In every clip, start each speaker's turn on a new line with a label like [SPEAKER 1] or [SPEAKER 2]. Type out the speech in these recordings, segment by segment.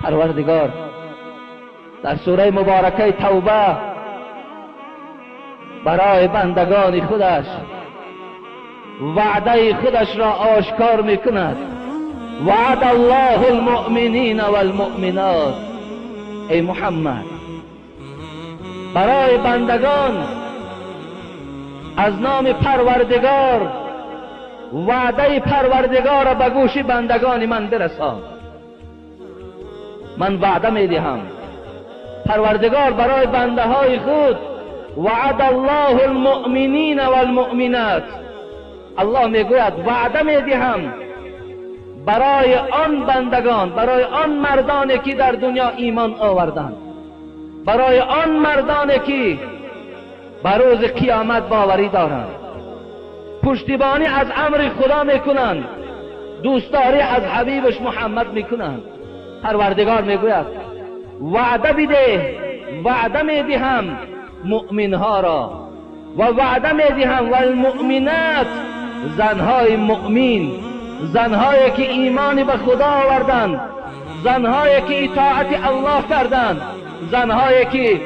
[SPEAKER 1] پروردگار در سوره مبارکه توبه برای بندگان خودش وعده خودش را آشکار میکند. وعد الله المؤمنین والمؤمنات. ای محمد، برای بندگان از نام پروردگار وعده پروردگار را به گوش بندگان من برسان. من وعده میدهم. پروردگار برای بنده های خود وعد الله المؤمنین والمؤمنات، الله میگوید وعده میدهم برای آن بندگان، برای آن مردانی که در دنیا ایمان آوردند، برای آن مردانی که به روز قیامت باوری دارند، پشتیبانی از امر خدا میکنند، دوستداری از حبیبش محمد میکنند. پروردگار میگوید وعده بده، وعده میدهم مؤمنها را و وعده میدهم و المؤمنات، زنهای مؤمن، زنهایی که ایمان به خدا آوردند، زنهایی که اطاعت الله کردند، زنهایی که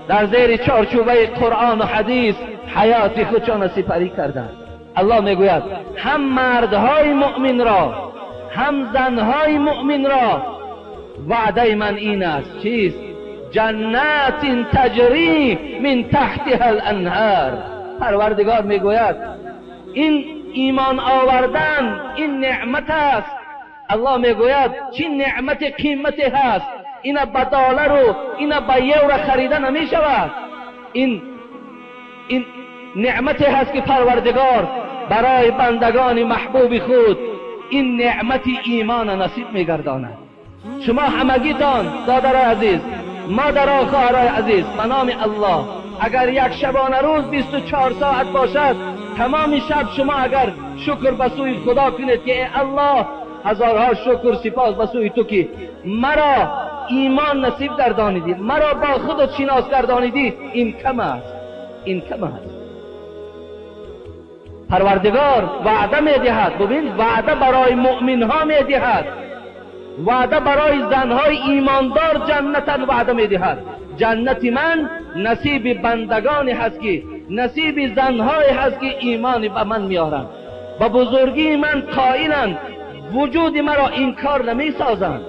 [SPEAKER 1] در زیر چارچوبه قرآن و حدیث حیات خودشان سپری کردند. الله میگوید هم مردهای مؤمن را هم زنهای مؤمن را وعده من این است. چیست؟ جنات تجری من تحتها الانهار. پروردگار میگوید این ایمان آوردن این نعمت است. الله میگوید چی نعمت قیمتی هست، اینا به دلار و اینا به یورو خریده نمیشود. این نعمتی هست که پروردگار برای بندگان محبوب خود این نعمت ایمان نصیب میگرداند. شما همگیتان دادرای عزیز، مادرها، خواهرای عزیز، به نام الله اگر یک شبانه روز 24 ساعت باشد، تمام شب شما اگر شکر به سوی خدا کنید که ای الله هزارها شکر سپاس به سوی تو که مرا ایمان نصیب گردانیدی، مرا با خودت شناس گردانیدی، این کم است، این کم است. پروردگار وعده میدهد. ببین، وعده برای مؤمن ها میدهد، وعده برای زنهای ایماندار جنت وعده میدهد. جنت من نصیب بندگانی هست که نصیب زنهای هست که ایمان به من میارند، به بزرگی من قائلند، وجود مرا انکار نمیسازند.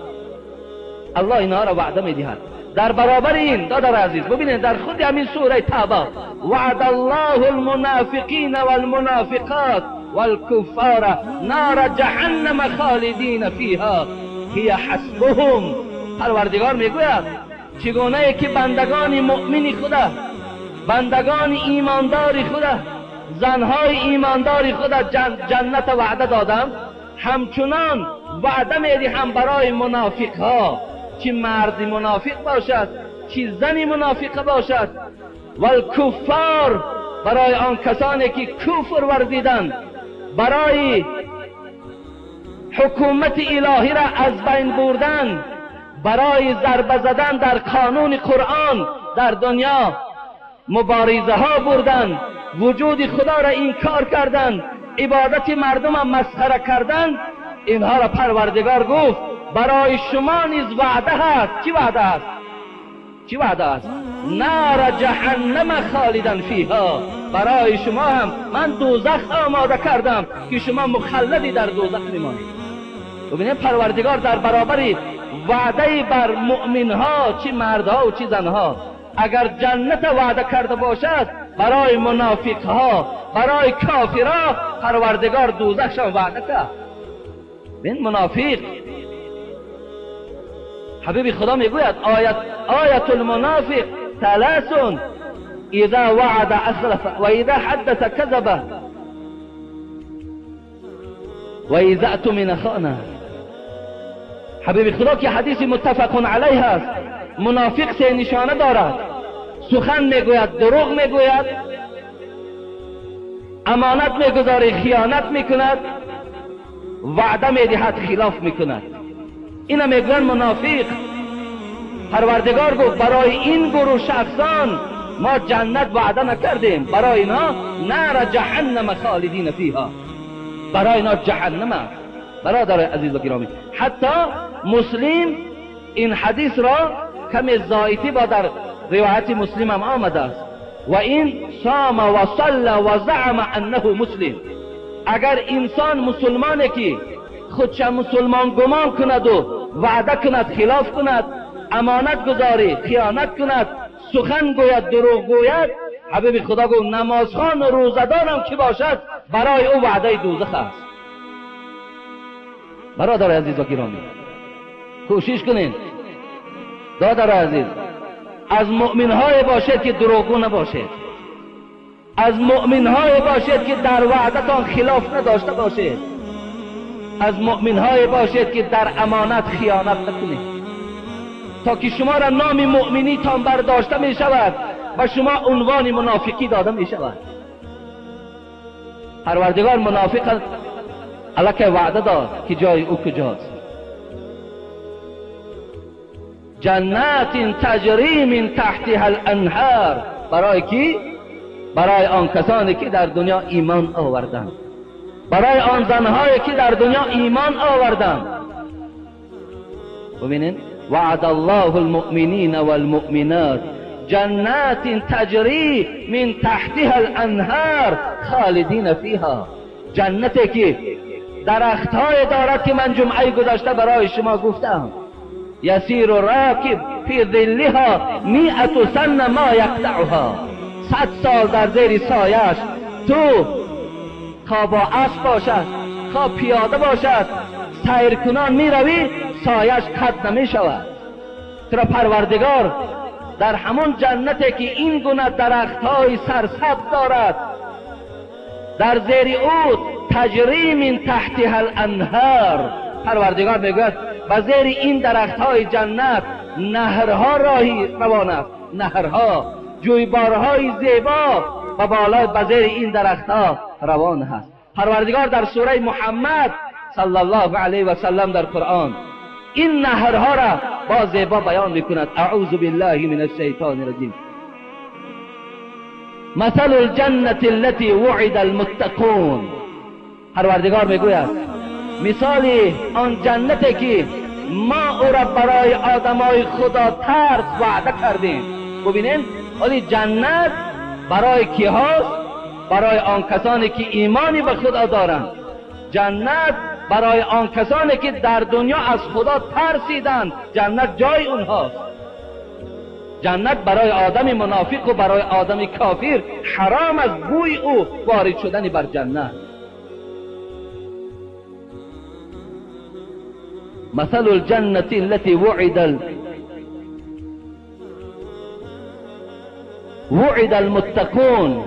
[SPEAKER 1] الله اینها را وعده میدهد. در برابر این دادر عزیز ببینید در خود همین سوره توبه وعد الله المنافقین والمنافقات والکفار نار جهنم خالدین فیها هی حسبهم. پروردگار میگوید چگونه که بندگان مؤمن خدا، بندگان ایماندار خدا، زنهای ایماندار خدا جنت وعده دادم، همچنان وعده میدهم برای منافق ها، چی مرد منافق باشد چی زن منافق باشد، والکفار برای آن کسانی که کفر ورزیدند، برای حکومت الهی را از بین بردن، برای ضربه زدن در قانون قرآن در دنیا مبارزه ها بردن، وجود خدا را انکار کردند، عبادت مردم را مسخره کردند، اینها را پروردگار گفت برای شما نیز وعده هست. چی وعده است؟ چی وعده است؟ نار جهنم خالدن فیها. برای شما هم من دوزخ آماده کردم که شما مخلدی در دوزخ میمانید. ببینید پروردگار در برابر وعده بر مؤمنها، چی مردها و چی زنها، اگر جنت وعده کرده باشد برای منافقها، برای کافرها پروردگار دوزخشان وعده کرد. ببین منافق، حبیب خدا میگوید آیت المنافق ثلاث اذا وعد اخلف و اذا حدث كذب و اذا اؤتمن خانه. حبیب خدا که حدیث متفق علیه است، منافق سه نشانه دارد: سخن میگوید دروغ میگوید، امانت میگذاره خیانت میکند، وعده میدهد خلاف میکند. اینا میگوین منافق. پروردگار گفت برای این گروه شخصان ما جنت وعده نکردیم، برای اینا نار جهنم خالدین فیها، برای اینا جهنم است. برادر عزیز و گرامی، حتی مسلم این حدیث را کمی زایتی با در روایت مسلم هم آمده است. و این صام و صلى و زعم انه مسلم. اگر انسان مسلمانه که خودش مسلمان گمان کند و وعده کند خلاف کند، امانت گذاری خیانت کند، سخن گوید دروغ گوید، حبیب خدا گفت نمازخوان و روزه‌دارم که باشد برای او وعده دوزخ است. برادر عزیز و گرامی، کوشش کنین دادر عزیز، از مؤمنهای باشد که دروغگو نباشد، از مؤمنهای باشد که در وعدتان خلاف نداشته باشد، از مؤمنهای باشد که در امانت خیانت نکنید، تا که شما را نام مؤمنی تان برداشته می شود و شما عنوان منافقی داده می شود. پروردگار منافق الکی وعده داد که جای او کجاست. جنات تجری من تحتها الانهار. برای کی؟ برای آن کسانی که در دنیا ایمان آوردند، برای آن زنهایی که در دنیا ایمان آوردند. ببینین، وعد الله المؤمنین والمؤمنات جنات تجری من تحتها الانهار خالدین فیها. جنتی که درختهای دارد که من جمعه گذشته برای شما گفتم، یسیر راکب فی ظلها 100 سنة ما یقطعها. 100 سال در زیر سایش تو خواه با اسب باشد خواه پیاده باشد سیر کنان می روی، سایش قطع نمی شود. ترا پروردگار در همون جنتی که این گونه درختهای سرسبز دارد، در زیر او تجری من تحتها الانهار. پروردگار میگوید و زیر این درختهای جنت نهرها راهی روان است، نهرها، جویبارهای زیبا و بالای به زیر این درختها روان هست. پروردگار در سوره محمد صلی الله علیه و سلم در قرآن این نهرها را با زیبا بیان میکند. اعوذ بالله من الشیطان الرجیم. مثل الجنة التي وعد المتقون. پروردگار میگوید مثال آن جنتی که ما او را برای آدمای خدا ترس وعده کردیم. ببینین، ولی جنت برای کی هاست؟ برای آن کسانی که ایمانی به خدا دارند. جنت برای آن کسانی که در دنیا از خدا ترسیدند، جنت جای اونهاست. جنت برای آدم منافق و برای آدم کافر حرام از بوی او وارد شدن بر جنت. مثل الجنة التي وعد المتقون.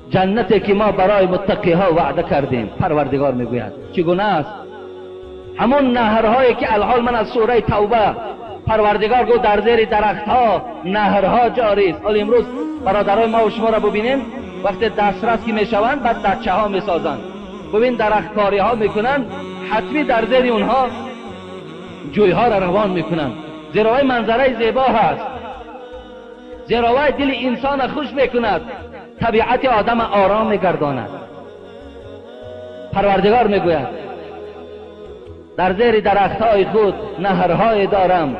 [SPEAKER 1] جنتی که ما برای متقی ها وعده کردیم. پروردگار میگوید چگونه است؟ همون نهرهایی که الحال من از سوره توبه پروردگار گفت در زیر درختها نهرها جاری است. حالا امروز برادرای ما و شما را ببینیم وقتی دسترس که میشوند بعد دچه ها میسازند، ببین درختکاری ها میکنن، حتمی در زیر اونها جویها را روان میکنن. زیرا وی منظره زیبا هست، زیرا وی دل انسان خوش میکند، طبیعت آدم آرام میگرداند. پروردگار میگوید در زیر درختهای خود نهرهای دارم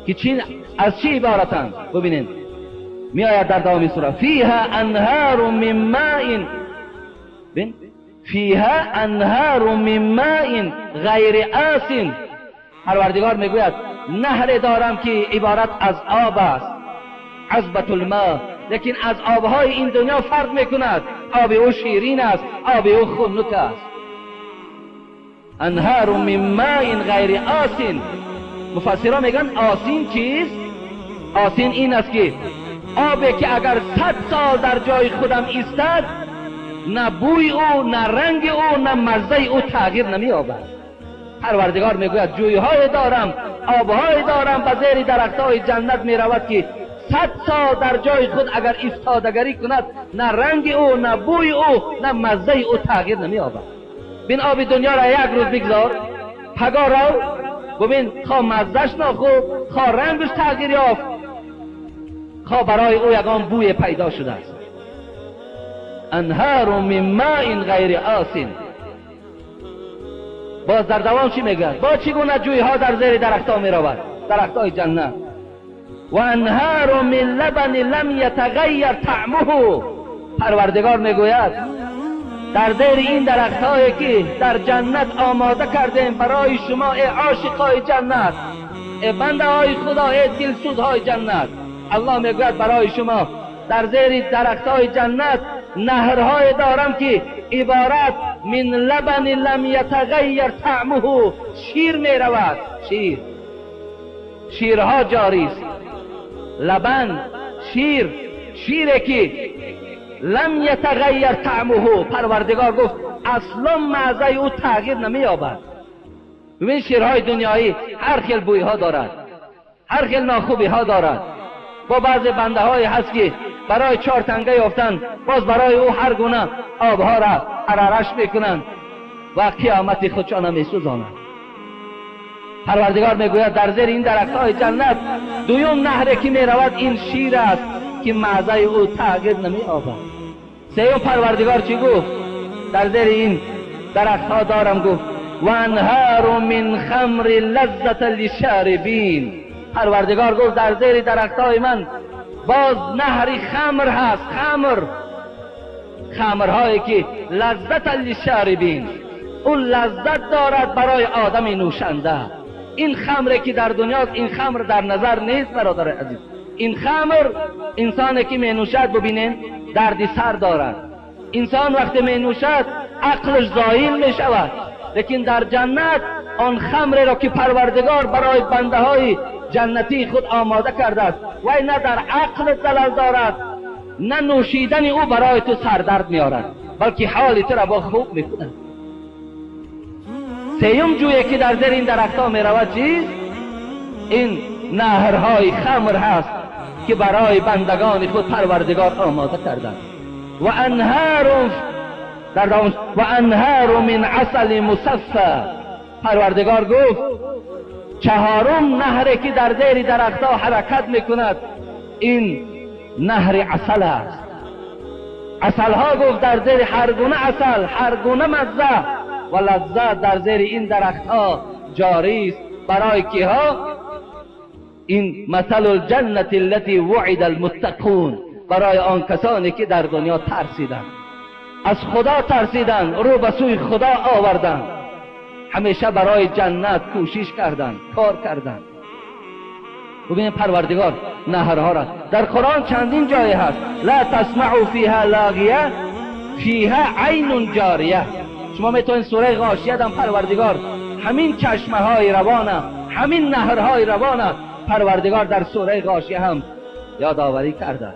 [SPEAKER 1] که چی از چی عبارتند؟ ببینید میآید در دوام سوره فیها انهار من ماء، ببین فیها انهار من ماء غیر آسن. پروردگار میگوید نهر دارم که عبارت از آب است، عذبة الماء، لیکن از آبهای این دنیا فرق میکند. آب او شیرین است، آب او خنک است. انهار من ماء غیر آسن. مفسران میگن آسین چیست؟ آسین این است که آبی که اگر 100 سال در جای خودم ایستد نه بوی او، نه رنگ او، نه مزه او تغییر نمییابد. پروردگار میگوید جویهای دارم، آبهای دارم به زیر درختهای جنت میرود که 100 سال در جای خود اگر ایستادگری کند نه رنگ او، نه بوی او، نه مزه او تغییر نمییابد. بین آب دنیا را یک روز بگذار، پگاه رو ببین خواه مزهش ناخوب، خواه رنگش تغییر یافت، خواه برای او یگان بوی پیدا شده است. انهار من ماء غیر آسن. باز در دوام چی میگه؟ با چگونه جویها در زیر درختها میرود، درختهای جنت. و انهار من لبن لم یتغیر طعمه. پروردگار میگوید در زیر این درختهایی که در جنت آماده کردیم برای شما ای عاشقای جنت، ای بنده های خدا، ای دلسوزهای جنت، الله میگوید برای شما در زیر درختهای جنت نهرهای دارم که عبارت من لبن لم یتغیر طعمه، شیر میرود، شیر، شیرها جاری است، لبن، شیر، شیری که لم یتغیر طعمه، پروردگار گفت اصلا مزه او تغییر نمییابد. ببین شیرهای دنیایی هر خیل بویها دارد، هر خیل ناخوبی ها دارد. با بعض بنده های هست که برای 4 تنگه یافتن باز برای او هر گونه آبها را عرارش میکنند و قیامت خودشان میسوزانند. پروردگار میگوید در زیر این درختهای جنت دویم نهری که میرود این شیر است که مزه او تغییر نمییابد. سیوم پروردگار چی گفت؟ در زیر این درختها دارم گفت و انهار من خمر لذت للشاربین. پروردگار گفت در زیر درختهای من باز نهری خمر هست، خمر، خمرهایی که لذت للشاربین، او لذت دارد برای آدم نوشنده. این خمری که در دنیاست این خمر در نظر نیست برادر عزیز. این خمر انسانی که می نوشد ببینین درد سر دارد، انسان وقتی می نوشد عقلش زایل می شود. لیکن در جنت آن خمر را که پروردگار برای بنده های جنتی خود آماده کرده است وی نه در عقل زلل دارد نه نوشیدن او برای تو سردرد میارد، بلکه حال تو را با خوب میکند. سیوم جویی که در زیر این درختها میرود چیست؟ این نهرهای خمر هست که برای بندگان خود پروردگار آماده کردند. و انهار در و انهار من عسل مصفى. پروردگار گفت چهارم نهری که در زیر درختها حرکت میکند این نهر عسل است. عسلها گفت در زیر هر گونه عسل، هر گونه مزه و لذت در زیر این درختها جاری است. برای کیها؟ این مثل الجنة التي وعد المتقون، برای آن کسانی که در دنیا ترسیدند، از خدا ترسیدند، رو به سوی خدا آوردند، همیشه برای جنت کوشش کردند، کار کردند. ببینید پروردگار نهرها را در قرآن چندین جای هست، لا تسمعوا فیها لاغیه فیها عین جاریه. شما میتونید سوره غاشیه دم پروردگار همین چشمه های روانه، همین نهرهای روانه پروردگار در سوره غاشیه هم یادآوری کرده.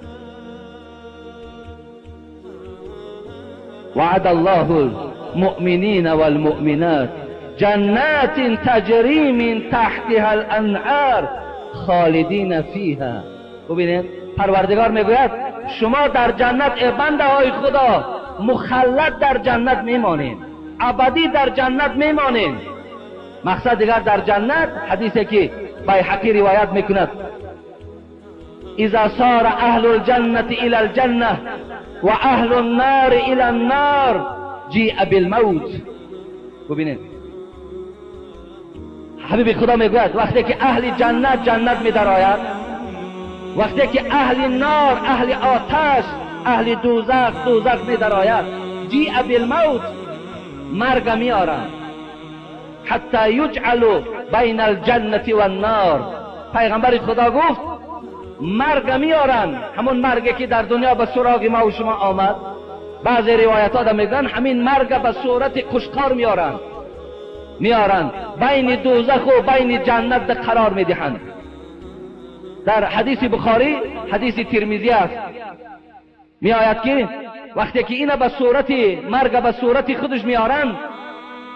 [SPEAKER 1] وعد الله المؤمنین والمؤمنات جنات تجری من تحتها الانهار خالدین فیها. ببینید پروردگار میگوید شما در جنت ای بنده های خدا مخلد در جنت میمانید، ابدی در جنت میمانید. مقصد دیگر در جنت حدیثی که بیهقی روایت میکند، اذا صار اهل الجنة الى الجنة و اهل النار الى النار جیء بالموت. ببینید حبیب خدا میگوید وقتی که اهل جنت جنت میدرآید، وقتی که اهل نار، اهل آتش، اهل دوزخ دوزخ میدرآید، جیء بالموت، مرگ میآرند، حتی یجعل بین الجنة والنار. پیغمبر خدا گفت مرگ میارن، همون مرگی که در دنیا به سراغ ما و شما آمد. بعضی روایت ها میگن همین مرگ به صورت کشتار میارن، میارن بین دوزخ و بین جنت قرار میدهند. در حدیث بخاری، حدیث ترمذی است، میآید که وقتی که اینا به صورت مرگ به صورت خودش میارن،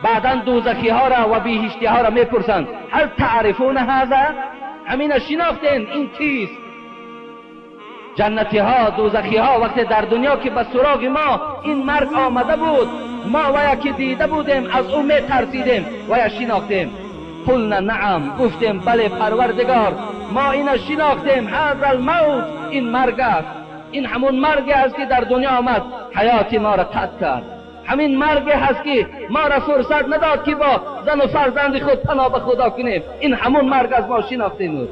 [SPEAKER 1] بعدا دوزخی ها را و بهشتی ها را میپرسند هل تعرفون هذا، همین شناختین این کیست؟ جنتی ها، دوزخی ها وقتی در دنیا که به سراغ ما این مرگ آمده بود، ما ویا که دیده بودیم از او میترسیدیم ویا شناختیم. قلنا نعم، گفتیم بله پروردگار ما اینا شناختیم، هذا الموت، این مرگ است، این همون مرگ است که در دنیا آمد حیات ما را قطع کرد. همین مرگ هست که ما را فرصت نداد که با زن و فرزند خود پناه به خدا کنیم. این همون مرگ از ما شناختیم.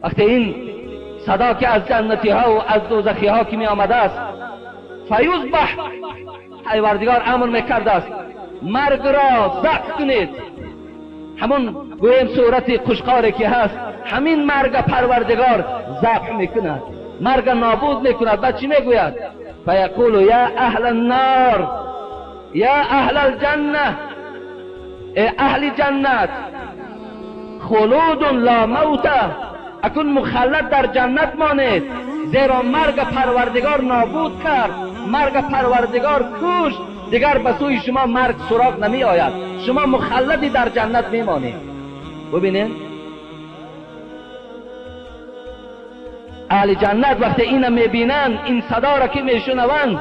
[SPEAKER 1] وقتی این صدا که از جنتی ها و از دوزخی ها که می آمده است، فیذبح، پروردگار امر میکرده است مرگ را ذبح کنید. همون گویم صورت قشقاری که هست، همین مرگ پروردگار ذبح میکند، مرگ نابود میکند. بعد چی میگوید؟ فیقول یا اهل النار یا اهل الجنه، ای اهل جنت، خلود لا موت، اکنون مخلد در جنت مانید، زیرا مرگ پروردگار نابود کرد، مرگ پروردگار کشت، دیگر به سوی شما مرگ سراغ نمی آید، شما مخلدی در جنت می مانید. ببینید اهل جنت وقتی اینو میبینند، این صدا را که میشنوند،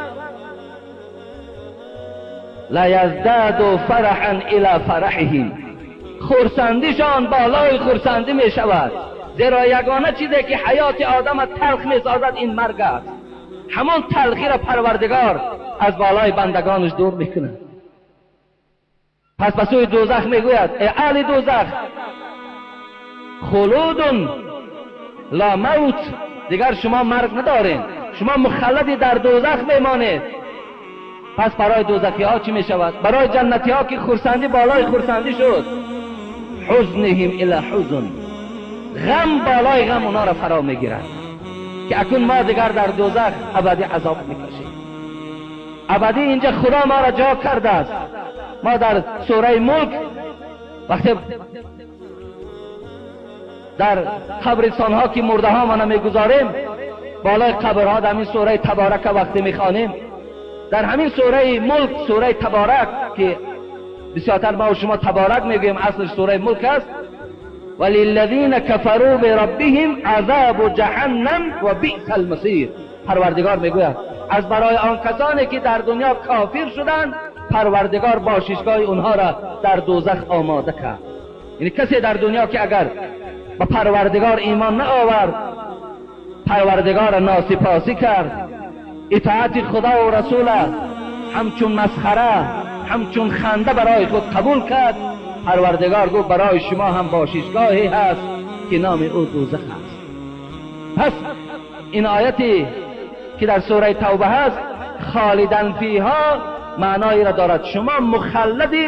[SPEAKER 1] لیزداد فرحا الی فرحهم، خرسندیشان بالای خرسندی میشود، زیرا یگانه چیزی که حیات آدم تلخ میسازد این مرگ است. همان تلخی را پروردگار از بالای بندگانش دور میکند. پس به سوی دوزخ میگوید ای اهل دوزخ، خلود لا موت، دیگر شما مرگ ندارین، شما مخلدی در دوزخ میمانید. پس برای دوزخی ها چی میشود؟ برای جنتی ها که خرسندی بالای خرسندی شد، حزنهم الی حزن، غم بالای غم اونا را فرا میگیرد که اکنون ما دیگر در دوزخ ابدی عذاب میکشیم. ابدی اینجا خدا ما را جا کرده است. ما در سوره ملک وقتی در قبرستان ها که مرده ها ما میگذاریم، بالای قبرها در همین سوره تبارک وقتی میخوانیم، در همین سوره ملک، سوره تبارک که بسیارتر ما و شما تبارک میگوییم، اصلش سوره ملک است. وللذین کفروا بربهم عذاب جهنم و بئس المصیر. پروردگار میگوید از برای آن کسانی که در دنیا کافر شدند، پروردگار باششگاه اونها را در دوزخ آماده کرد. یعنی کسی در دنیا که اگر به پروردگار ایمان نآورد، پروردگار ناسپاسی کرد، اطاعت خدا و رسول همچون مسخره، همچون خنده برای خود قبول کرد، پروردگار گفت برای شما هم باششگاهی هست که نام او دوزخ است. پس این آیتی که در سوره توبه هست، خالدن فیها، معنایی را دارد شما مخلدی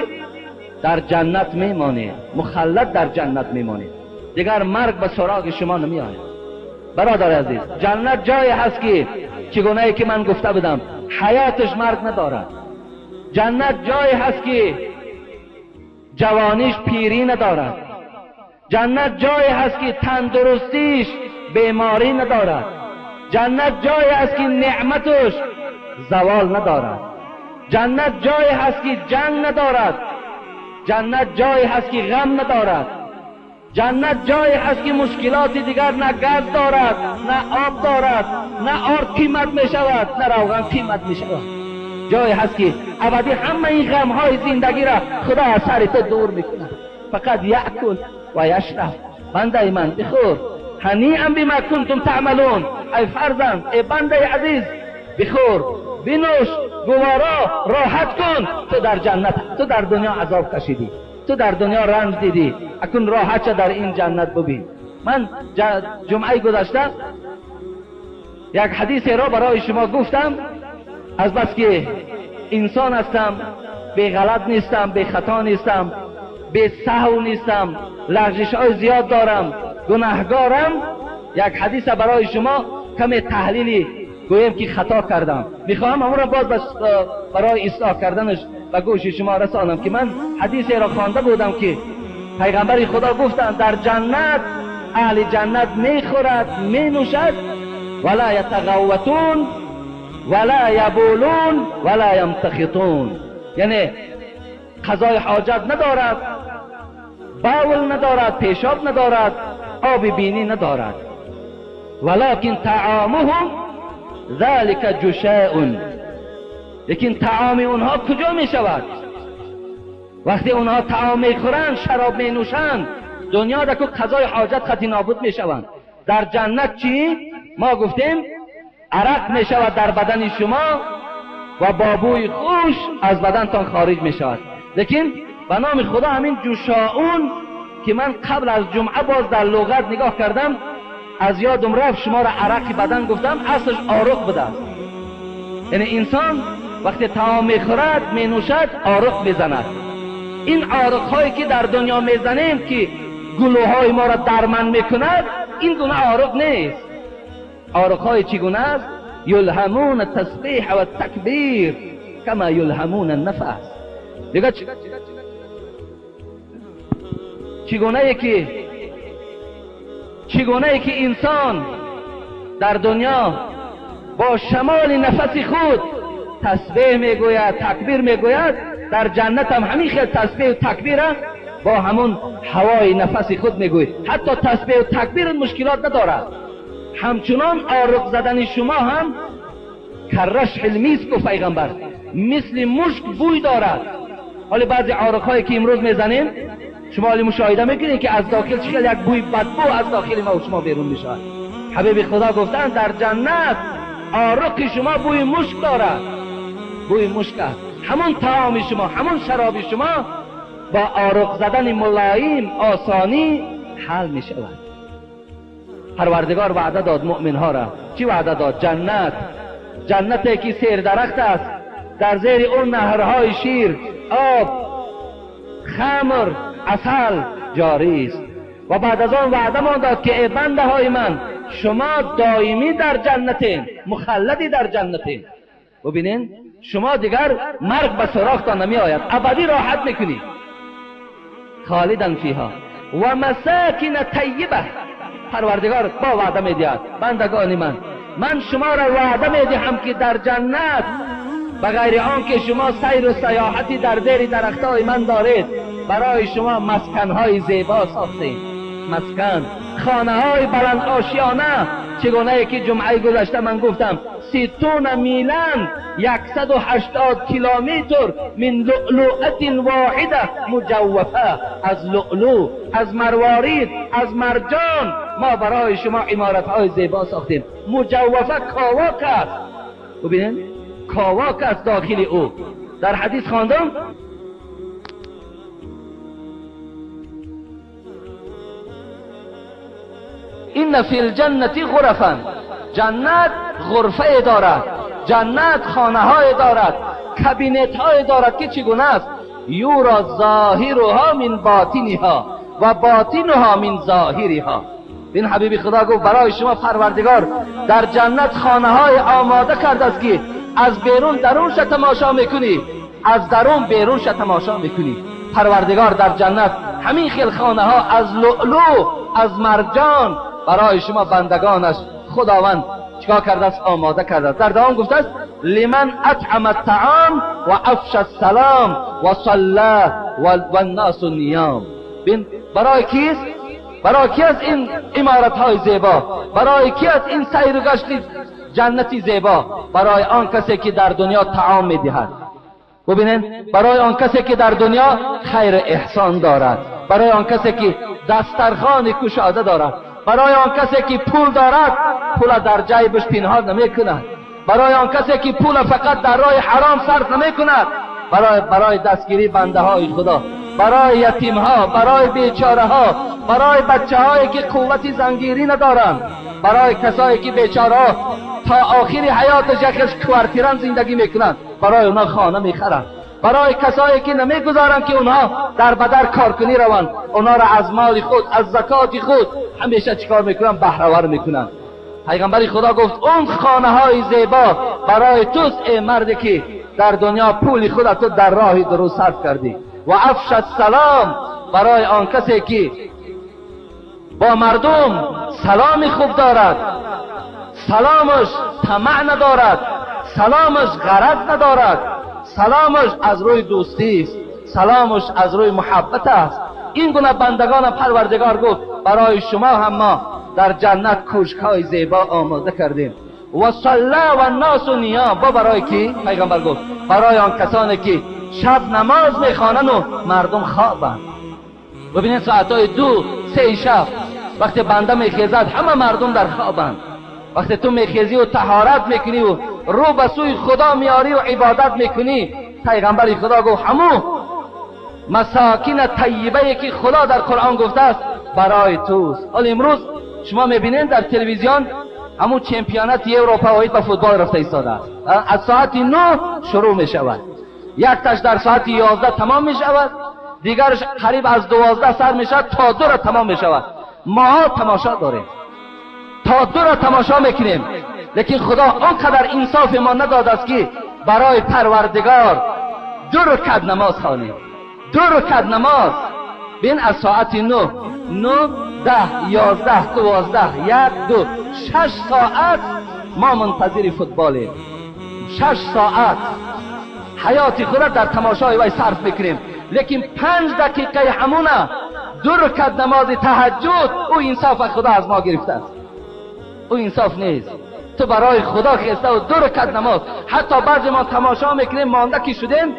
[SPEAKER 1] در جنت میمانید، مخلد در جنت میمانید، دیگر مرگ به سراغ شما نمی آید. برادر عزیز، جنت جایی هست که چگونه ای که من گفته بودم حیاتش مرگ ندارد. جنت جایی هست که جوانیش پیری ندارد. جنت جایی هست که تندرستیش بیماری ندارد. جنت جایی هست که نعمتش زوال ندارد. جنت جایی هست که جنگ ندارد. جنت جایی هست که غم ندارد. جنت جایی هست که مشکلات دیگر نه گاز دارد، نه آب دارد، نه آرد قیمت می شود، نه روغن قیمت می شود. جایی هست که ابدی همه این غمهای زندگی را خدا از سر تو دور میکند. فقط یأکل و یشرب، بنده من بخور، هنیئا بما کنتم تعملون. ای فرزند، ای بنده عزیز، بخور، بنوش، گوارا، راحت کن. تو در جنت، تو در دنیا عذاب کشیدی، تو در دنیا رنج دیدی، اکنون راحت در این جنت ببین. من جمعه گذشته یک حدیث را برای شما گفتم، از بس که انسان هستم، بی غلط نیستم، بی خطا نیستم، بی سهو نیستم، لغزش های زیاد دارم، گناهگارم، یک حدیث برای شما کمی تحلیلی گویم که خطا کردم، میخواهم اون را باز برای اصلاح کردنش به گوش شما رسانم که من حدیثی را خوانده بودم که پیغمبر خدا گفتند در جنت اهل جنت میخورد، مینوشد، ولا یتغوطون ولا یبولون ولا یمتخطون، یعنی قضای حاجت ندارد، باول ندارد، پیشاب ندارد، آب بینی ندارد. ولکن طعامهم ذلك جشاء، لیکن طعام اونها کجا می شود؟ وقتی اونها طعام میخورند، شراب می نوشند، دنیا در که قضای حاجت خطی نابود می شوند. در جنت چی؟ ما گفتیم عرق می شود در بدن شما، و با بوی خوش از بدنتان خارج می شود. لیکن به نام خدا همین جوشاؤن که من قبل از جمعه باز در لغت نگاه کردم از یادم رفت شما را عرق بدن گفتم، اصلش آرق بوده است. یعنی انسان وقتی طعام میخورد مینوشد آرق میزند. این آرق هایی که در دنیا میزنیم که گلوهای ما را درمن میکند این گونه آرق نیست. آرق های چگونه است؟ یلهمون التسبیح و التکبیر کما یلهمون النفس. دیگه چگونه ای که انسان در دنیا با شمال نفس خود تسبیح میگوید تکبیر میگوید، در جنت هم همین خیل تسبیح و تکبیر با همون هوای نفس خود میگوید. حتی تسبیح و تکبیر مشکلات ندارد. همچنان آرق زدن شما هم کرش علمی است گفت پیغمبر، مثل مشک بوی دارد. حالا بعضی آرق هایی که امروز میزنیم شما حالی مشاهده میکنید که از داخل چه یک بوی بدبو از داخل ما و شما بیرون میشود. حبیب خدا گفتن در جنت آرق شما بوی مشک دارد، بوی مشک است. همون طعام شما همون شراب شما با آرق زدن ملایم آسانی حل می شود. پروردگار وعده داد مؤمن ها را. چی وعده داد؟ جنت. جنتی که سیر درخت است، در زیر اون نهرهای شیر، آب، خمر، عسل جاری است. و بعد از آن وعده مان داد که ای بنده های من شما دائمی در جنتین، مخلدی در جنتین. ببینین شما دیگر مرگ به سراغتان نمی آید، ابدی راحت میکنی. خالدن فیها و مساکن طیبه. پروردگار با وعده میدهد بندگان من، من شما را وعده میدهم که در جنت بغیر آن که شما سیر و سیاحتی در زیر درختهای من دارید، برای شما مسکنهای زیبا ساختیم. مسکن، خانه های بلند آشیانه، چگونه که جمعه گذشته من گفتم 60 میلن 180 کیلومتر من لؤلؤة واحده مجوفه، از لؤلؤ، از مروارید، از مرجان ما برای شما عمارت های زیبا ساختیم. مجوفه کاواک است. ببینید کاواک است داخل او. در حدیث خواندم این فی الجنة غرفا، جنت غرفه دارد، جنت خانه های دارد، کابینت های دارد که چگونه است؟ یورا ظاهرها من باطنها و باطنها من ظاهرها. این حبیب خدا گفت برای شما پروردگار در جنت خانه های آماده کرده است که از بیرون درونش تماشا میکنی، از درون بیرونش تماشا میکنی. پروردگار در جنت همین خیل خانه ها از لؤلؤ، از مرجان برای شما بندگانش خداوند چیکار کرده است؟ آماده کرده است. در دوام گفته است لمن اطعم الطعام و افشى السلام و صلى و الناس نیام. بین برای کیست؟ برای کی است این عمارت های زیبا؟ برای کی است این سیر و گشت جنتی زیبا؟ برای آن کسی که در دنیا طعام میدهد. ببینید برای آن کسی که در دنیا خیر احسان دارد، برای آن کسی که دسترخوان کشاده دارد، برای آن کسی که پول دارد پول در جیبش پنهان نمی کند، برای آن کسی که پول فقط در راه حرام صرف نمی کند، برای دستگیری بنده های خدا، برای یتیم ها، برای بیچاره ها، برای بچه هایی که قوت زنگیری ندارند، برای کسایی که بیچاره ها تا آخر حیاتش یکش کوارتیران زندگی میکنند، برای اونها خانه میخرند، برای کسایی که نمیگذارند که اونها در بدر کارکنی روند، اونها را از مال خود، از زکات خود همیشه چیکار میکنن؟ بهره ور میکنن. پیغمبر خدا گفت اون خانه های زیبا برای توست ای مردی که در دنیا پول خودت در راه درست صرف کردی. و افش السلام، برای آن کسی که با مردم سلام خوب دارد، سلامش طمع ندارد، سلامش غرض ندارد، سلامش از روی دوستی است، سلامش از روی محبت است. این گونه بندگان پروردگار گفت برای شما هم ما در جنت کوشک‌های زیبا آماده کردیم. و صلی و الناس نیام، با برای کی؟ پیغمبر گفت برای آن کسانی که شب نماز میخوانند و مردم خوابند. ببینید ساعتهای 2-3 شب وقتی بنده میخیزد همه مردم در خوابند. وقتی تو میخیزی و طهارت میکنی و رو به سوی خدا میاری و عبادت میکنی، پیغمبر خدا گفت همو مساکین طیبه که خدا در قرآن گفته است برای توست. حالا امروز شما میبینین در تلویزیون همون چمپیونات اروپا باید به فوتبال رفته ایستاده است. از ساعت 9 شروع میشود، یک تاش در ساعت 11 تمام میشود، دیگرش قریب از 12 سر میشود تا 2 را تمام میشود. ما تماشا داریم، تا 2 را تماشا میکنیم، لیکن خدا آنقدر انصاف ما نداد است که برای پروردگار 2 رکعت نماز خوانیم. 2 رکعت نماز بین از ساعت 9 9 10 11 12 1 2 6 ساعت ما منتظر فوتبالیم. 6 ساعت حیات خود در تماشای وی صرف میکنیم، لیکن 5 دقیقه همونه 2 رکعت نماز تهجد او انصاف خدا از ما گرفته است. او انصاف نیست. تو برای خدا خسته و 2 رکعت نماز، حتی بعضی ما تماشا میکنیم مانده که شدیم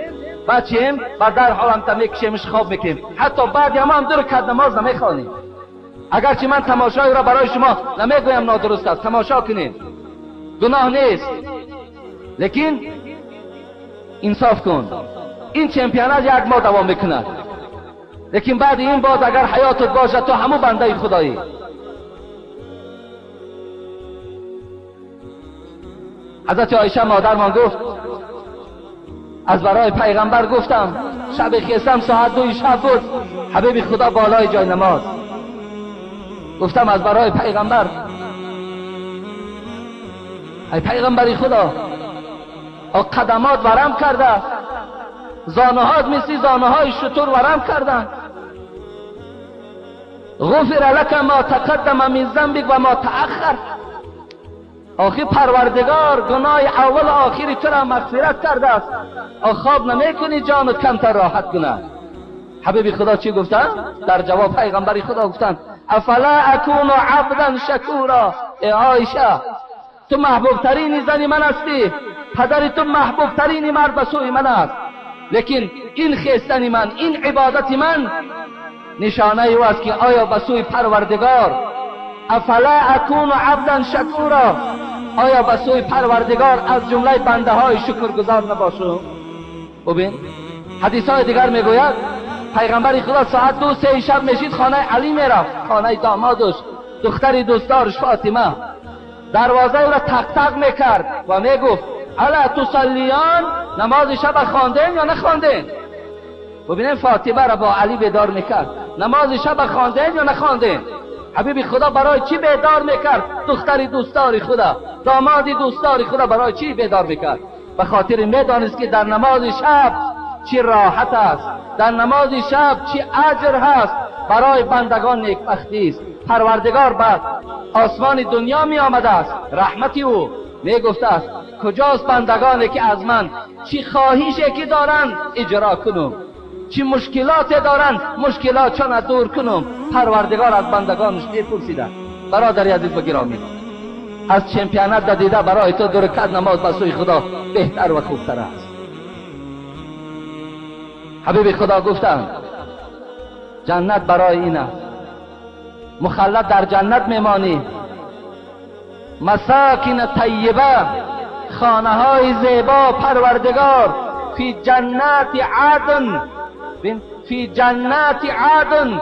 [SPEAKER 1] بچیم و در حال هم تا میکشیمش خواب میکنیم، حتی بعد هم 2 رکعت نماز نمیخوانیم. اگرچه من تماشای را برای شما نمیگویم نادرست است، تماشا کنید گناه نیست، لیکن انصاف کن. این چمپیونات 1 ماه دوام میکند، لیکن بعد این باز اگر حیاتت باشد تو همو بنده خدایی. حضرت عایشه مادرمان گفت از برای پیغمبر گفتم شب خیستم ساعت 2 شب بود، حبیب خدا بالای جای نماز. گفتم از برای پیغمبر، ای پیغمبری خدا، قدمات ورم کرده، زانوهات مثل زانوهای شتر ورم کردن. غفر لک ما تقدم من ذنبک و ما تأخر. آخی پروردگار گناه اول و آخری تو را مغفرت کرده است، خواب نمیکنی جانت کمتر راحت کنه. حبیب خدا چی گفتن؟ در جواب پیغمبر خدا گفتن افلا اکون عبدا شکورا. ای عایشه تو محبوب ترین زن من هستی، پدر تو محبوب ترین مرد به سوی من است، لیکن این خیستن من، این عبادت من نشانه او است که آیا به سوی پروردگار افلا اکون عبدا شکورا، آیا به سوی پروردگار از جمله بنده های شکرگزار نباشم؟ ببین حدیث های دیگر میگوید پیغمبر خدا ساعت 2 3 شب میشید خانه علی میرفت، خانه دامادش، دختر دوستدارش فاطمه، دروازه او را تق تق میکرد و میگفت الا تصلیان، نماز شب خواندین یا نخواندین؟ ببینیم فاطمه را با علی بیدار میکرد، نماز شب خواندین یا نخواندین؟ حبیب خدا برای چی بیدار میکرد؟ دختر دوستدار خدا، داماد دوستدار خدا برای چی بیدار میکرد؟ به خاطر میدانست که در نماز شب چی راحت است، در نماز شب چی اجر هست، برای بندگان نیکبختی است. پروردگار بعد آسمان دنیا می آمده است، رحمتی او می گفته است کجاست بندگانی که از من چی خواهشی که دارند اجرا کنم، چی مشکلات دارند مشکلاتشان دور کنم. پروردگار از بندگانش میپرسیده. برادر عزیز و گرامی، از چمپیونات دیده برای تو 2 رکعت نماز به سوی خدا بهتر و خوبتر است. حبیب خدا گفتند جنت برای این است، مخلد در جنت میمانی، مساکن طیبه، خانه های زیبا پروردگار، فی جنات عدن، فی جنات عدن،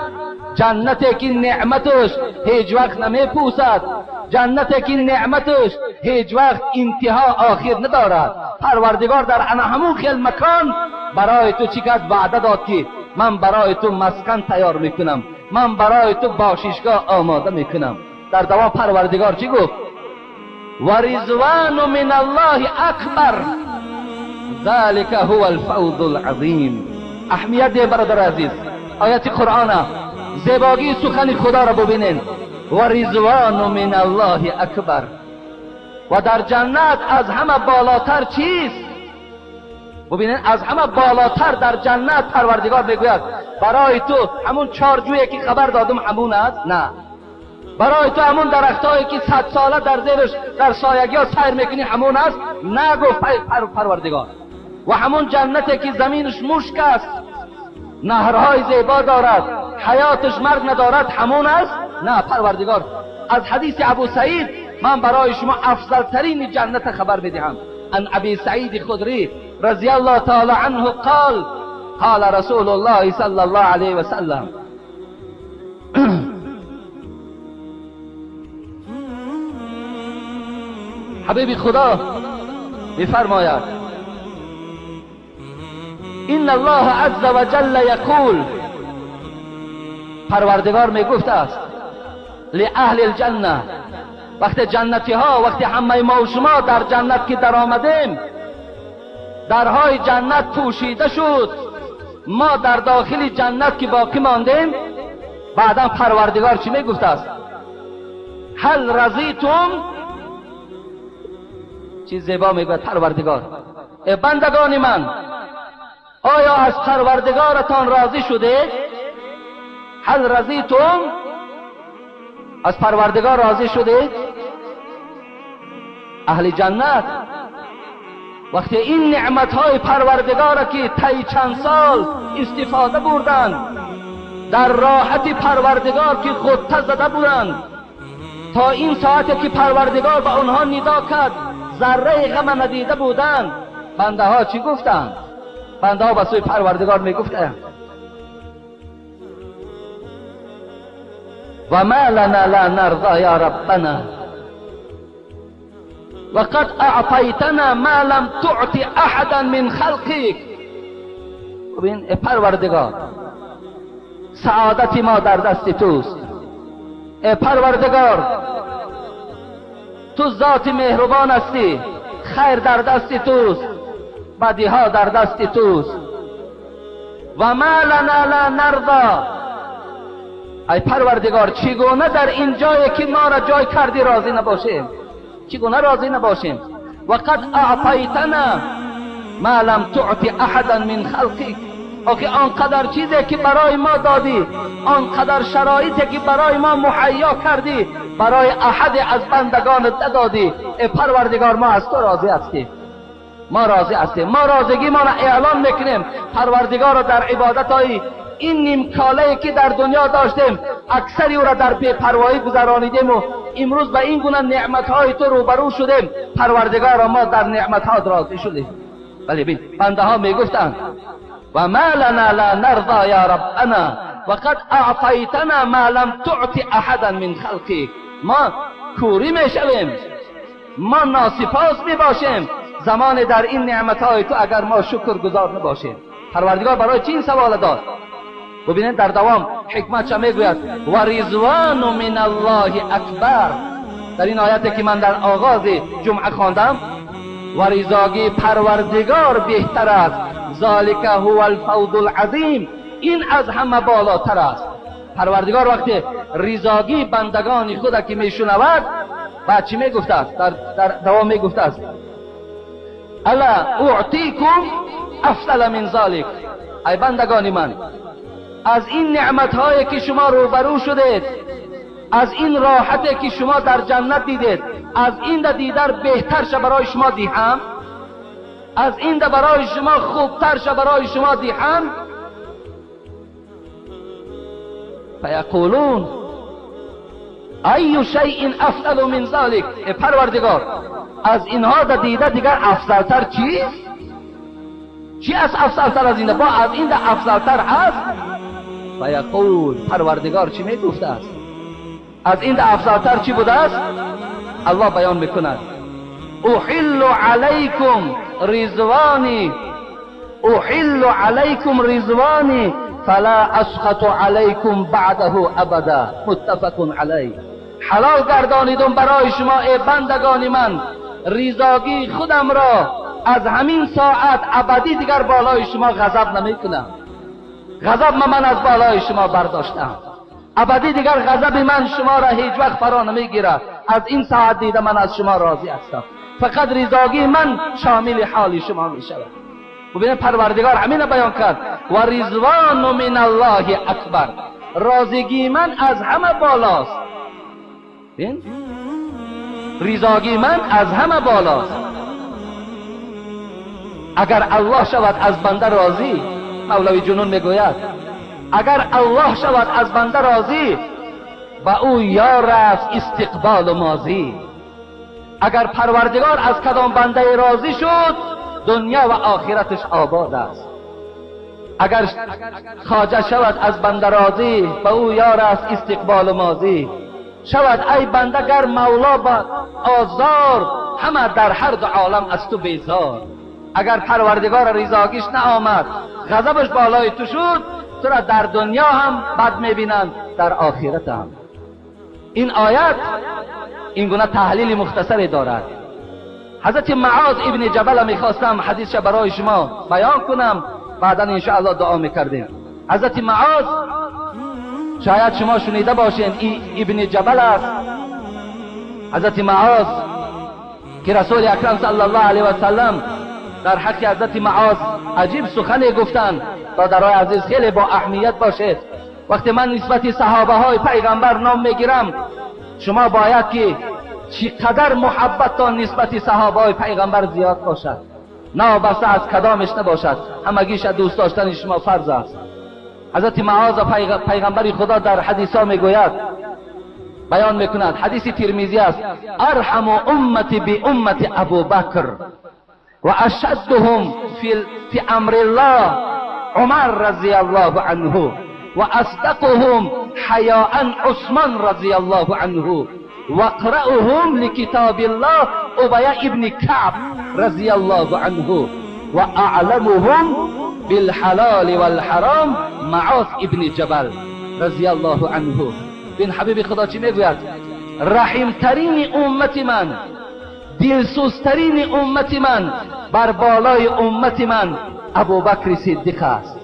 [SPEAKER 1] جنتی که نعمتش هیچ وقت نمیپوسد، جنتی که نعمتش هیچ وقت انتها آخر ندارد. پروردگار در همون خیل مکان برای تو چی کرد؟ وعده داد که من برای تو مسکن تیار میکنم، من برای تو باششگاه آماده میکنم. در دوام پروردگار چی گفت؟ و رضوان من الله اکبر ذلك هو الفوز العظیم. اهمیت ده برادر عزیز آیت قرآن، زیباگی سخن خدا را ببینین. و رضوان من الله اکبر. و در جنت از همه بالاتر چیست؟ ببینین از همه بالاتر در جنت پروردگار میگوید برای تو همون چارجویی که خبر دادم همون است؟ نه، برای تو همون درختایی که 100 ساله در زیرش در سایگی ها سیر میکنی همون است؟ نه، گفت پروردگار. و همون جنتی که زمینش مشک است، نهرهای زیبا دارد، حیاتش مرگ ندارد، همون است؟ نه، پروردگار از حدیث ابو سعید من برای شما افضل ترین جنت خبر میدهم. عن ابی سعید خدری رضی الله تعالی عنه قال قال رسول الله صلی الله علیه و سلم. حبیب خدا میفرماید ان الله عز وجل یقول، پروردگار میگفت است لأهل الجنه، وقتی جنتی ها، وقتی همه ما و شما در جنت که در آمدیم، درهای جنت پوشیده شد، ما در داخل جنت که باقی ماندیم، بعدا پروردگار چی میگفت است؟ هل رضیتم؟ چیز زیبا میگوید پروردگار، ای بندگان من، آیا از پروردگارتان راضی شده؟ هل رضیتم؟ از پروردگار راضی شده؟ اهل جنت وقتی این نعمتهای پروردگار که طی چند سال استفاده بردند، در راحت پروردگار که غطه زده بودند، تا این ساعتی که پروردگار به آنها ندا کرد ذره غم ندیده بودند، بنده ها چی گفتند؟ بنده ها به سوی پروردگار میگفتند و ما لنا لا نرضى یا ربنا وقد اعطیتنا ما لم تعط احدا من خلقك. ببین ای پروردگار، سعادت ما در دست توست. ای پروردگار، تو ذات مهربان هستی، خیر در دست توست، بدیها در دست توست. و ما لنا لا نرضى، ای پروردگار چگونه در این جایی که ما را جای کردی راضی نباشیم؟ چگونه راضی نباشیم؟ و قد اعطیتنا ما لم تعط احدا من خلقک. آخه آنقدر چیزی که برای ما دادی، آنقدر شرایطی که برای ما مهیا کردی، برای احد از بندگانت ندادی. ای پروردگار ما از تو راضی هستیم، ما راضی هستیم، ما راضیگی ما را اعلان میکنیم. پروردگار را در عبادت های این نیم کاله که در دنیا داشتیم اکثری او را در بی‌پروایی گذرانیدیم و امروز به این گونه نعمت‌های تو روبرو شدیم. پروردگار ما در نعمت‌ها راضی شدیم. ولی ببین بنده ها میگفتند و ما لنا لا نرضى یا ربنا وقد اعطیتنا ما لم تعط احدا من خلقک. ما کوری میشویم، ما ناسپاس میباشیم زمان در این نعمت‌های تو اگر ما شکرگزار نباشیم. پروردگار برای چی این سوال داد؟ ببینید در دوام حکمت چه میگوید؟ و رضوان من الله اکبر. در این آیتی که من در آغاز جمعه خواندم، و رضاگی پروردگار بهتر است، ذالک هو الفوز العظیم، این از همه بالاتر است. پروردگار وقتی رضاگی بندگان خود که میشنود بعد چی میگفته است؟ در دوام میگفته است الا اعطیکم افضل من ذالک. ای بندگان من، از این نعمت‌هایی که شما روبرو شدید، از این راحتی که شما در جنت دیدید، از این دیدار بهتر شه برای شما دیهم، از این برای شما خوبتر شه برای شما دیهم. فیقولون ای شیء افضل من ذلک. ای پروردگار، از اینها در دیده دیگر افضلتر چیست؟ چی از افضلتر از این؟ با از این افضلتر هست؟ فیقول، پروردگار چی میگفته است؟ از این افضلتر چی بوده است؟ الله بیان میکند احل علیکم رضوانی، احل علیکم رضوانی فلا اسخط علیکم بعده ابدا، متفق علیه. حلال گردانیدم برای شما ای بندگان من رضاگی خودم را، از همین ساعت ابدی دیگر بالای شما غضب نمیکنم. غضب من از بالای شما برداشتم، ابدی دیگر غضب من شما را هیچ وقت فرا نمیگیرد. از این ساعت دیده من از شما راضی هستم، فقط رضاگی من شامل حال شما می شود. ببینید پروردگار همین بیان کرد و رضوان من الله اکبر، راضیگی من از همه بالاست. ببین رضاگی من از همه بالاست. اگر الله شود از بنده راضی، مولوی جنون میگوید اگر الله شود از بنده راضی، با او یار است استقبال و ماضی. اگر پروردگار از کدام بنده راضی شد، دنیا و آخرتش آباد است. اگر خواجه شود از بنده راضی، به او یار است استقبال ماضی. شود ای بنده گر مولا با آزار، همه در هر دو عالم از تو بیزار. اگر پروردگار رضاگیش نآمد، غضبش بالای تو شد، تو را در دنیا هم بد میبینند، در آخرت هم. این آیت این گونه تحلیل مختصری دارد. حضرت معاذ ابن جبل میخواستم حدیثش برای شما بیان کنم، بعدا انشاءالله دعا میکردیم. حضرت معاذ شاید شما شنیده باشین، این ابن جبل است. حضرت معاذ که رسول اکرم صلی الله علیه و سلم در حق حضرت معاذ عجیب سخنی گفتند. برادرای عزیز خیلی با اهمیت باشید. وقتی من نسبت صحابه های پیغمبر نام میگیرم، شما باید که چقدر محبتتان نسبت صحابه های پیغمبر زیاد باشد، نه بسته از کدامش نباشد، همگیش دوست داشتن شما فرض است. حضرت معاذ پیغمبر خدا در حدیث ها میگوید، بیان میکند، حدیث ترمذی است: ارحم امتی بی امت ابوبکر و اشدهم فی امر الله عمر رضی الله عنه و اصدقهم حیاء عثمان رضی الله عنه و اقرأهم لکتاب الله ابی ابن کعب رضی الله عنه و اعلمهم بالحلال والحرام معاذ ابن جبل رضی الله عنه. بین حبیب خدا چی میگوید؟ رحیمترین امت من، دلسوزترین امت من، بر بالای امت من ابوبکر صدیق است.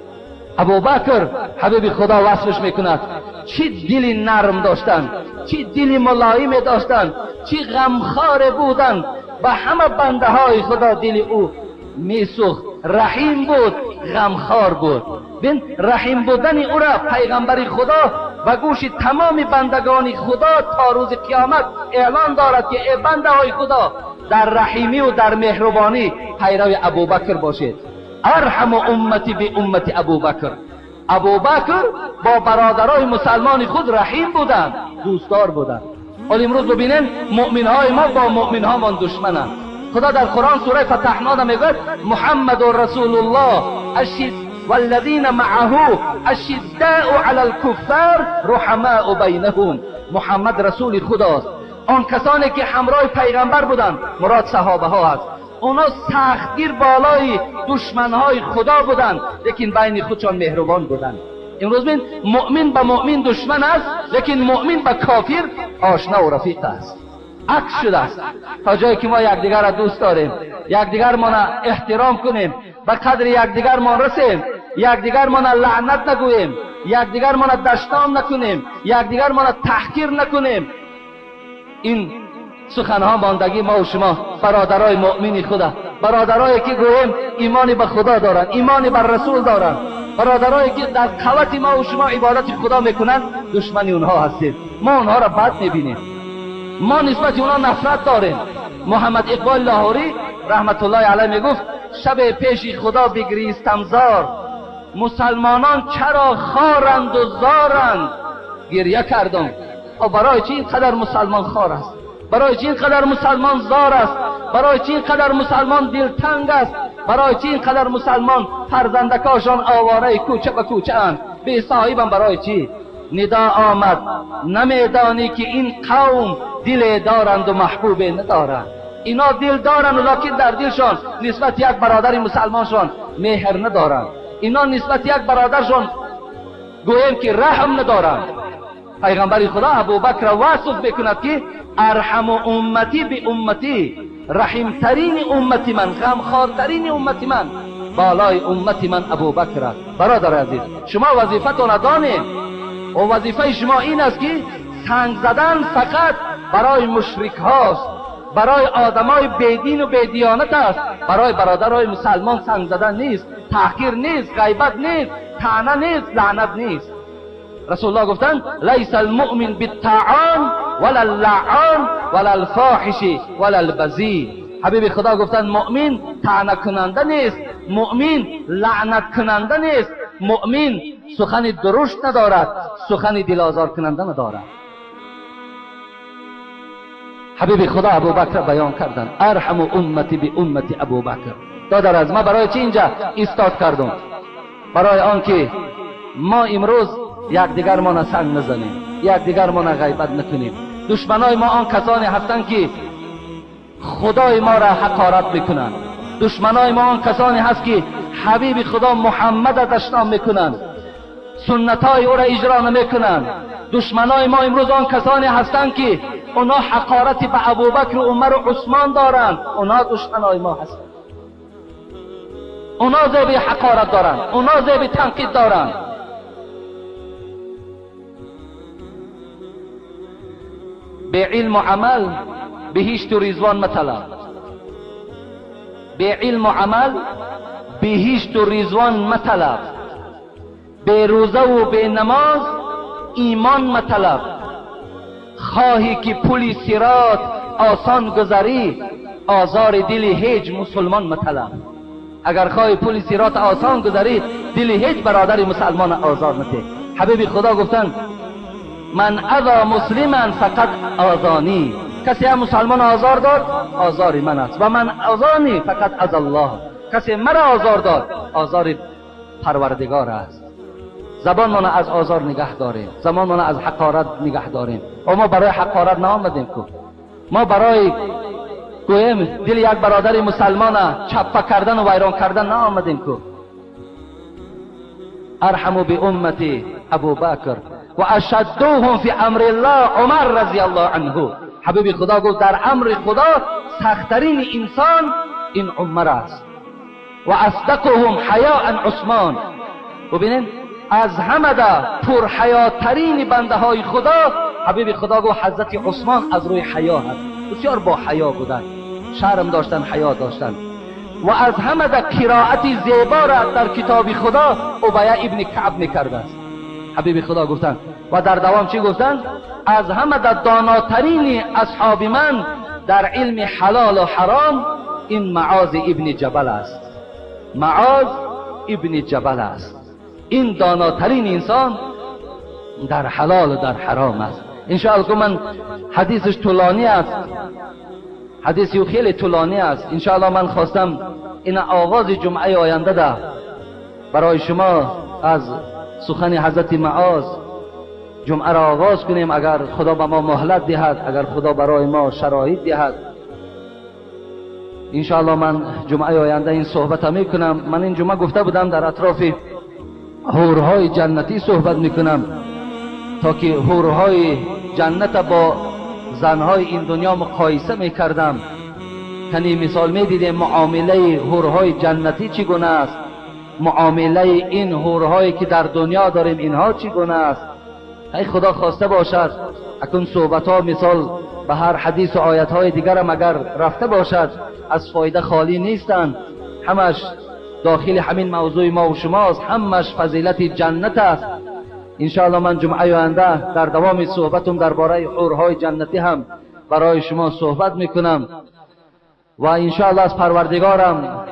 [SPEAKER 1] ابوبکر حبیب خدا وصفش میکند، چی دل نرم داشتن، چی دل ملایم داشتن، چی غمخوار بودن، به همه بنده های خدا دل او میسوخت. رحیم بود، غمخوار بود. بین رحیم بودن او را پیغمبر خدا به گوش تمام بندگان خدا تا روز قیامت اعلان دارد که ای بنده های خدا، در رحیمی و در مهربانی پیرو ابوبکر باشید. ارحم امتی به امت ابوبکر. ابوبکر با برادرای مسلمان خود رحیم بودند، دوستدار بودند. حالا امروز ببینین مؤمن های ما با مؤمن ها من دشمنند. خدا در قرآن سوره فتحنا میگوید: محمد رسول الله والذین معه اشداء علی الکفار رحماء بینهم. محمد رسول خداست، آن کسانی که همراه پیغمبر بودند، مراد صحابه ها است، اونا سختگیر بالای دشمنهای خدا بودند، لیکن بین خودشان مهربان بودند. امروز بین مؤمن به مؤمن دشمن است، لیکن مؤمن به کافر آشنا و رفیق است. عکس شده است. تا جایی که ما یکدیگر را دوست داریم، یکدیگر ما احترام کنیم، به قدر یکدیگر ما رسیم، یکدیگر ما لعنت نگوییم، یکدیگر ما دشنام نکنیم، یکدیگر ما تحقیر نکنیم، این سخنها ماندگی ما و شما برادرای مؤمنی خدا، برادرایی که گوییم ایمانی به خدا دارند، ایمانی بر رسول دارند، برادرایی که در قوت ما و شما عبادت خدا میکنند، دشمن اونها هستیم. ما اونها را بد میبینیم، ما نسبت اونها نفرت داریم. محمد اقبال لاهوری رحمت الله علیه میگفت: شب پیش خدا بگریستم زار، مسلمانان چرا خارند و زارند. گریه کردم، برای چی اینقدر مسلمان خار است؟ برای چی اینقدر مسلمان زار است؟ برای چی اینقدر مسلمان دلتنگ است؟ برای چی اینقدر مسلمان فرزندکاشان آواره کوچه به کوچه اند، بی صاحبم؟ برای چی؟ ندا آمد: نمیدانی که این قوم دل دارند و محبوب ندارند. اینا دل دارند لکن در دلشان نسبت یک برادر مسلمانشان مهر ندارند. اینا نسبت یک برادرشان گوییم که رحم ندارند. پیغمبر خدا ابوبکر وصف میکند که ارحم امتی به امتی، رحیمترین امت من، غمخوارترین امت من، بالای امت من ابوبکر است. برادر عزیز، شما وظیفتون دانید و وظیفه شما این است که سنگ زدن فقط برای مشرک هاست، برای آدمای بیدین و بیدیانت است، برای برادرای مسلمان سنگ زدن نیست، تحقیر نیست، غیبت نیست، طعنه نیست، لعنت نیست. رسول الله گفتند: لیس المؤمن بالطعان ولا اللعان ولا الفاحش ولا البذیء. حبیب خدا گفتند مؤمن طعنه کننده نیست، مؤمن لعنت کننده نیست، مؤمن سخن درشت ندارد، سخن دل آزار کننده ندارد. حبیب خدا ابوبکر بیان کردن ارحم امتی به امتی ابوبکر. دادر از ما برای چی اینجا ایستاد کردم؟ برای آنکه ما امروز یکدیگر ما سنگ نزنیم، یکدیگر ما غیبت نکنیم. دشمنای ما آن کسانی هستند که خدای ما را حقارت میکنند. دشمنای ما آن کسانی هست که حبیب خدا محمد را دشنام میکنند، سنتهای او را اجرا نمیکنند. دشمنای ما امروز آن کسانی هستند که اونا حقارت به ابوبکر و عمر و عثمان دارند. اونا دشمنای ما هستند. اونا زیب حقارت دارند، اونا زیب تنقید دارند. به علم و عمل بهشت و رضوان مطلب. به علم و عمل بهشت و رضوان مطلب. به روزه و به نماز ایمان مطلب. خواهی که پل صراط آسان گذری، آزار دل هیچ مسلمان مطلب. اگر خواهی پل صراط آسان گذری، دل هیچ برادر مسلمان آزار نده. حبیب خدا گفتند من اذا مسلما فقط آزانی. کسی هم مسلمان آزار داد آزار من است، و من آزانی فقط از الله. کسی مرا آزار داد آزار پروردگار است. زبانمان از آزار نگه داریم، زبانمان از حقارت نگه داریم. و ما برای حقارت نآمدیم که ما برای گویم دل یک برادر مسلمان چپه کردن و ویران کردن نآمدیم که. ارحم به امتی ابوبکر و اشدوهم فی امر الله عمر رضی الله عنه. حبیب خدا گفت در امر خدا سختترین انسان این عمر است. و اصدقهم حیاء عثمان. ببینین از همه ده پرحیاترین بنده های خدا حبیب خدا گفت حضرت عثمان از روی حیا هست. بسیار با حیا بودن، شرم داشتن، حیا داشتن. و از همه ده قرائت زیبا را در کتاب خدا ابی ابن کعب میکرده است. حبیب خدا گفتند و در دوام چی گفتند؟ از همه در داناترین اصحاب من در علم حلال و حرام این معاذ ابن جبل است. معاذ ابن جبل است. این داناترین انسان در حلال و در حرام است. انشاءالله که من حدیثش طولانی است، حدیث خیلی طولانی است. انشاءالله من خواستم این آغاز جمعه آینده ده برای شما از سخن حضرت معاذ جمعه را آغاز کنیم، اگر خدا به ما مهلت دهد، اگر خدا برای ما شرایط دهد. انشاءالله من جمعه آینده این صحبت میکنم. من این جمعه گفته بودم در اطراف حورهای جنتی صحبت میکنم تا که حورهای جنت با زنهای این دنیا مقایسه میکردم. کنی مثال میدیدیم معامله حورهای جنتی چگونه است، معامله این حورهایی که در دنیا داریم اینها چگونه است. ای خدا خواسته باشد اکنون صحبت ها مثال به هر حدیث و آیت های دیگر هم اگر رفته باشد از فایده خالی نیستند. همش داخل همین موضوع ما و شماست، همش فضیلت جنت است. انشاءالله من جمعه آینده در دوام صحبتم درباره حورهای جنتی هم برای شما صحبت میکنم و انشاءالله از پروردگارم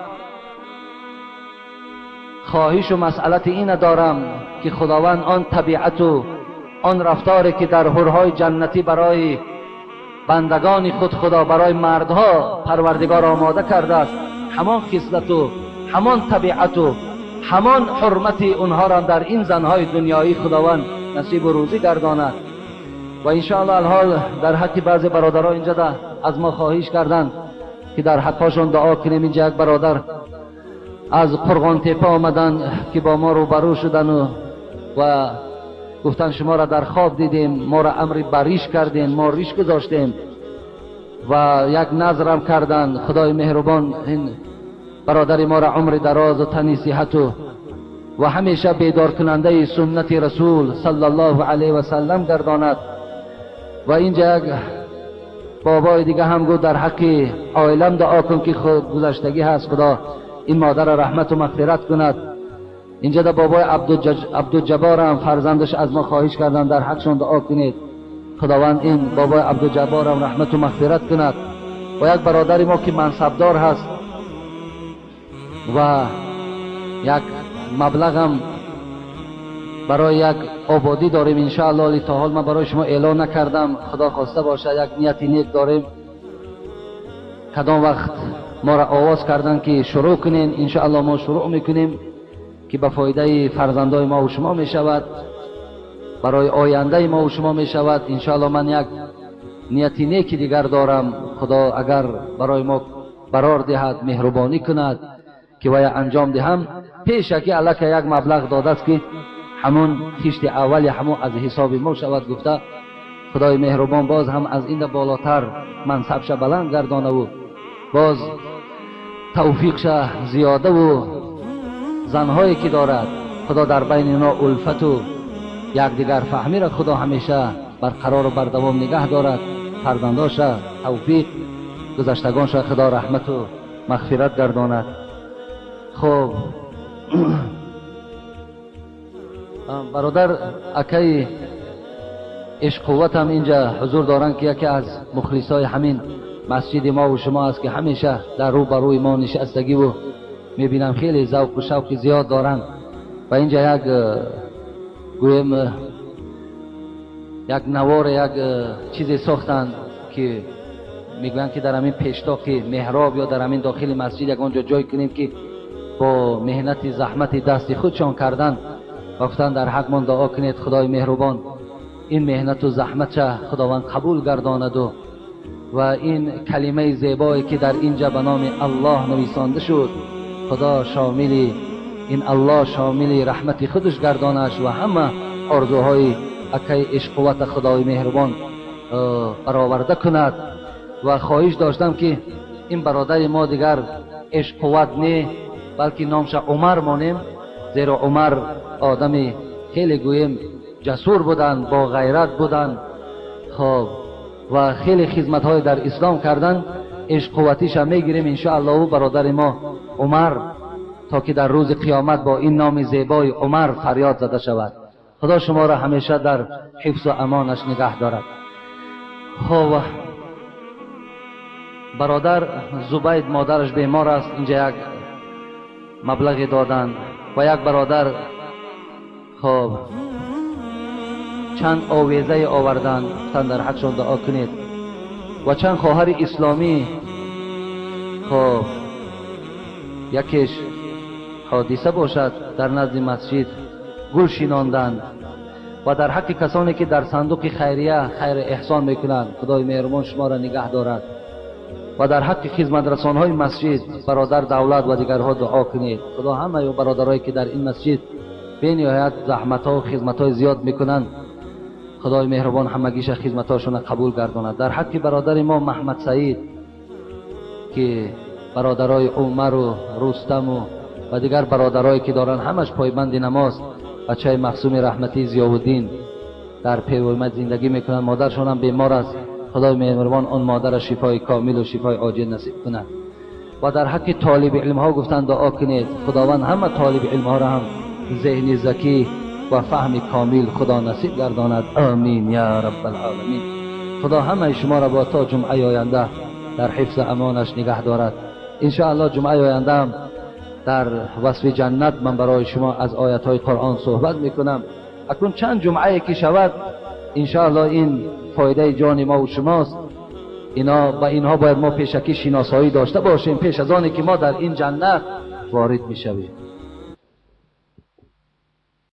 [SPEAKER 1] خواهش و مسئلت این دارم که خداوند آن طبیعت و آن رفتاری که در حورهای جنتی برای بندگان خود خدا برای مردها پروردگار آماده کرده است، همان خصلت و همان طبیعت و همان حرمت اونها را در این زنهای دنیایی خداوند نصیب و روزی گرداند. و انشاءالله الحال در حق بعضی برادرها اینجا از ما خواهش کردند که در حقاشون دعا کنیم. اینجا یک برادر از قرغان تپه آمدن که با ما روبرو شدن و گفتن شما را در خواب دیدیم، ما را امر بریش کردین، ما ریش گذاشتیم و یک نظرم کردن. خدای مهربان این برادر ما را عمر دراز و تنی صحت و همیشه بیدار کننده سنت رسول صلی الله علیه و سلم گرداند. و اینجا یک بابای دیگه هم گفت در حق عائلم دعا کن که خود گذشتگی هست، خدا این مادر را رحمت و مغفرت کند. اینجا در بابای عبدالجبار هم فرزندش از ما خواهش کردن در حقشون دعا کنید، خداوند این بابای عبدالجبار هم رحمت و مغفرت کند. و یک برادر ما که منصبدار هست و یک مبلغ هم برای یک آبادی داریم انشاءالله. تا حال من برای شما اعلان نکردم، خدا خواسته باشه یک نیت نیک داریم. کدام وقت ما را آواز کردن که شروع کنین، انشاءالله ما شروع میکنیم که به فایده فرزندای ما و شما میشود، برای آینده ما و شما میشود. انشاءالله من یک نیت نیکی دیگر دارم، خدا اگر برای ما برار دهد، مهربانی کند که وای انجام دهم. پیشکی الله که یک مبلغ داده است که همون خشت اولی همون از حساب ما شود گفته. خدای مهربان باز هم از این بالاتر منصب شه بلند گردانه و باز توفیق شه زیاده و زنهایی که دارد خدا در بین اینا الفت و یکدیگر فهمی را خدا همیشه برقرار و بردوام نگه دارد. فرزنداش توفیق، گذشتگانش خدا رحمت و مغفرت گرداند. خب برادر اکای عشق قوت هم اینجا حضور دارن که یکی از مخلصای همین مسجد ما و شما است که همیشه در رو بروی ما نشستگی و میبینم خیلی ذوق و شوق زیاد دارن و اینجا یک گویم یک نوار یک چیزی ساختن که میگویند که در همین پیشتاق محراب یا در همین داخل مسجد یک آنجا جای کنیم که با مهنت زحمت دست خودشان کردن و گفتن در حق من دعا کنید خدای مهربان این مهنت و زحمت خداوند قبول گرداند و این کلمه زیبایی که در اینجا به نام الله نویسانده شد خدا شامل این الله شامل رحمت خودش گردانش و همه آرزوهای اکای عشق قوت خدای مهربان برآورده کند. و خواهش داشتم که این برادر ما دیگر عشق قوت نه بلکه نامش عمر مانیم، زیرا عمر آدمی خیلی گوییم جسور بودن، با غیرت بودن، خب و خیلی خدمت های در اسلام کردن. عشق قوتیش هم میگیریم انشاءالله او برادر ما عمر تا که در روز قیامت با این نام زیبای عمر فریاد زده شود. خدا شما را همیشه در حفظ و امانش نگه دارد. خب برادر زبید مادرش بیمار است، اینجا یک مبلغ دادن و یک برادر خب چند آویزه آوردن، گفتن در حقشان دعا کنید. و چند خواهر اسلامی خب یکیش حادثه باشد در نزد مسجد گل شیناندند و در حق کسانی که در صندوق خیریه خیر احسان میکنند خدای مهربان شما را نگه دارد. و در حق خدمت رسانهای مسجد برادر دولت و دیگرها دعا کنید. خدا همه برادرایی که در این مسجد بینهایت زحمت ها و خدمت های زیاد میکنند خدای مهربان همگیش خدمت هاشون قبول گرداند. در حق برادر ما محمد سعید که برادرای عمر و رستم و دیگر برادرایی که دارن همش پایبند نماز، بچه مخصوم رحمتی ضیاءالدین در پیومد زندگی میکنن، مادرشون هم بیمار است، خدای مهربان آن مادر شفای کامل و شفای عاجل نصیب کند. و در حق طالب علم ها گفتن دعا کنید خداوند همه طالب علم ها را هم ذهن ذکی و فهم کامل خدا نصیب گرداند. آمین یا رب العالمین. خدا همه شما را با تا جمعه آینده در حفظ امانش نگه دارد. انشاءالله جمعه آینده هم در وصف جنت من برای شما از آیت های قرآن صحبت میکنم. اکنون چند جمعه که شود انشاءالله این فایده جان ما و شماست. اینا با اینها باید ما پیشکی شناسایی داشته باشیم پیش از آنی که ما در این جنت وارد میشویم.